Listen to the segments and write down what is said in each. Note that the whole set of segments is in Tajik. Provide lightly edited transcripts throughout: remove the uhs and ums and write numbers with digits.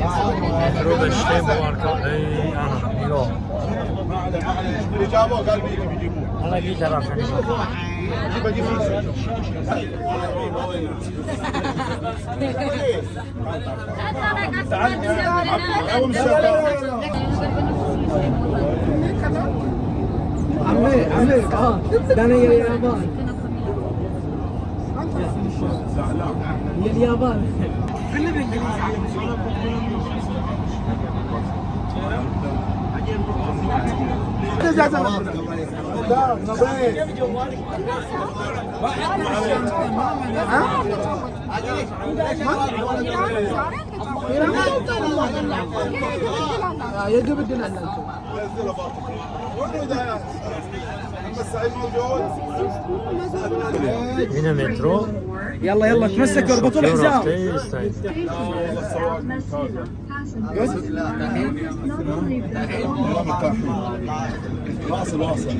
Метро доштем, эй, ана, нигоҳ. اللي جابوه قال بيجي بيجيبوه. Ҳалаги тараф нигоҳ. جيب اجيب. عمي عمي تعال ده انا يا اليابان يا اليابان. فيلم انجليزي. يجب الدلال. Ина метро. يلا يلا تمسكوا اربطوا Шофёр الحزام. рафта истаед. والله مرتاحين، واصل واصل،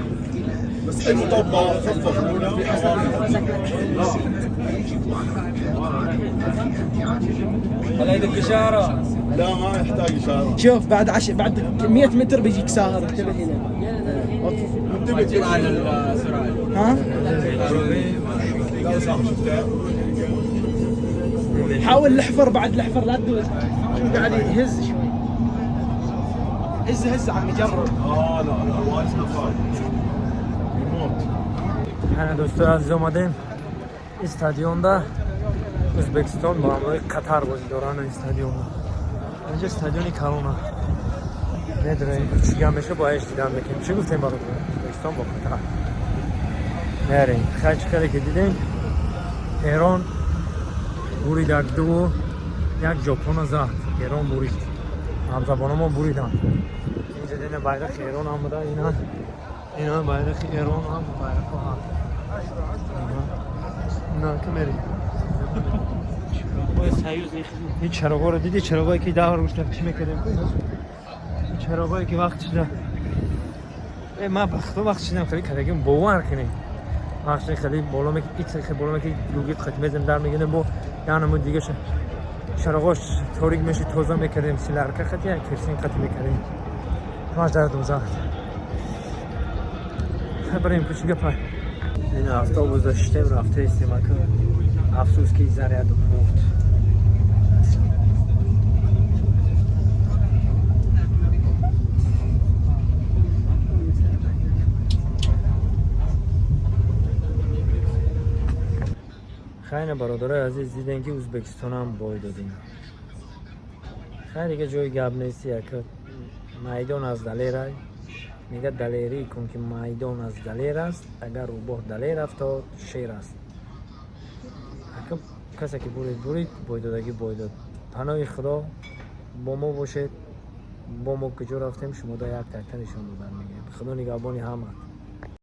بس اي مطبه خفف. هلا يدق اشاره. لا، ما يحتاج اشاره. شوف بعد بعد 100 متر بيجيك ساهر، انتبه هنا. منتبه. على السرعه. ها. لا سام شفته. حاول الحفر، بعد الحفر لا تدوس. شو قاعد يهز شوي، هز هز عم يجرب. اه لا لا، وايد نفر يموت. Ана, дӯстои азиз, омадем стадионда. Ӯзбекистон бо ҳамроҳи Қатар бозӣ доранд. Стадион инҷа, стадиони калона. Медонем, чӣ гап меша, бо аш дидан мекунем. Чӣ гуфтем, бародар? Ӯзбекистон бо Қатар мерем. Хай, чӣ хеле ки дидем, Эрон бурид 1-2 Ҷопона зад. Эрон бурид, ҳамзабономон буриданд. Инҷа дина байрақи Эрон ҳам буда. Ина байрақи Эрон ҳам, байрақҳо ҳам. На, ки мерем. Ин чароғоро дидӣ? Чароғое ки 10 рӯз чӣ мекардем? Ин чароғое ки вақт шуда. Э, ман ба худо вақт шидам хеле кардагим, бовар кунед. Вақт хеле боло меки, ит хеле боло меки, гугит хат мезем, дар мегирем, бо яънаму дига чароғош торик меши, тоза мекардем, солярка хати, як керосин хати мекардем. Ҳамаш дар дузах. Барем, кучи гапа. Ин автобус доштем, рафта истем ака. Афсӯс ки заряд мурд. Хайна, бародарои азиз, дидем ки Ӯзбекистонам бой додем. Хай, дига ҷои гап нест. Яка майдон аз далерай мега, далерӣ кун, ки майдон аз далер аст. Агар рӯбоҳ далер афтод, шер аст. Ака, касе ки бурид, бурид, бойдодагӣ бойдод. Паноҳи Худо бо мо бошед. Бо мо куҷо рафтем, шумо да як такта нишон додан мегирем. Худо нигаҳбони ҳама.